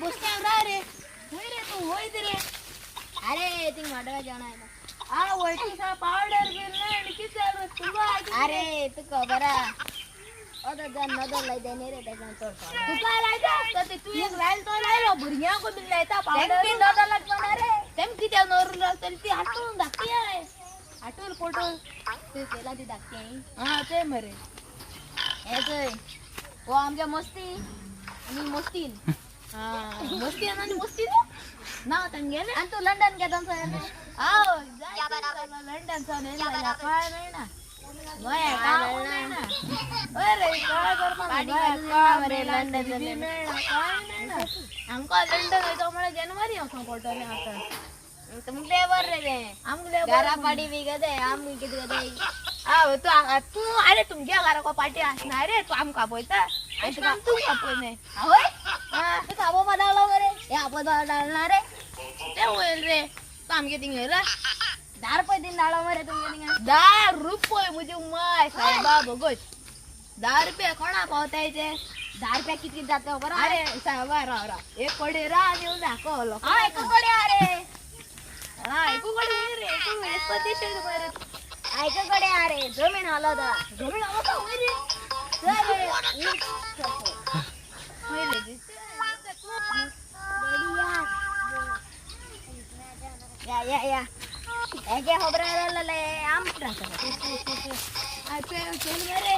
बसत्या रा रे वय रे तूं वयत रे. अरे थिंग वाडवा जेवण आहे. आ वयती पावडर बिल ना आनी कितें जालें तुका? अरे तू खबर आ ओदो जन नदर लायता न्ही रे तेका चड पावडर. तुका लायता आसता ते, तूं एक लायल तो लायलो, भुरग्यांकूय बीन लायता पावडर. तेंका नदर लागपा रे. तेम कित्याक नदर लागतली ती? हाटून धाकटी आहे, हाटून पोटून. तू केला ती धाकटी. हा ते मरे. हे चोय, हो आमच्या मस्ती आनी मस्तीन. हा मस्ती आनी मस्ती ना तांगेलें. आनी तूं लंडन घेता सर. हांव लंडन सावन येयला काय मेळना गोंया, काय मेळना. हय रे, काय करपाक गोंया मरे लंडन मेळना, काय मेळना आमकां. लंडन वयता म्हळ्यार जानेवारी वचोंक पडटलें आतां. तुमकां बरें रे तें. आमकां घरा पाडी बी कितें आमी कितें कितें. आं तूं तूं आरे तुमच्या घरा पाटी आसना रे, तूं आमकां आपयता अशें आमी तुमकां आपयनाय. आवय आं तुका आपोवपा धाडलो मरे, हे आपोवपा धाडना रे. तें वयल रे, तूं आमगे थिंग येयला. 10 रुपये दिन धाडलो मरे तुमगे थिंगा. 10 रुपये म्हजी माय सायबा भोगोच, 10 रुपया कोणा पावताय ते? 10 रुपया कितके जाता बरं. अरे सायबा राव राव, एक कोडे रा आनी येवन दाखवलो. हा एक कडे अरे. हा एकू कडे वयर रे, एकू एक्सपेक्टेशन बरें. एक कडे अरे जमीन हलता. जमीन हलता वयर रे. वयर रे. या या या हेगे खबर आले आम. चल मरे,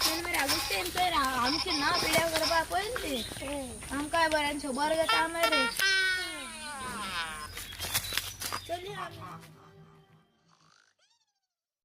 चल मरे आगुस्तीन, चल आमची ना पिड्या करपाक पळय ती आमकां बरें शबर घेता मरे. चल.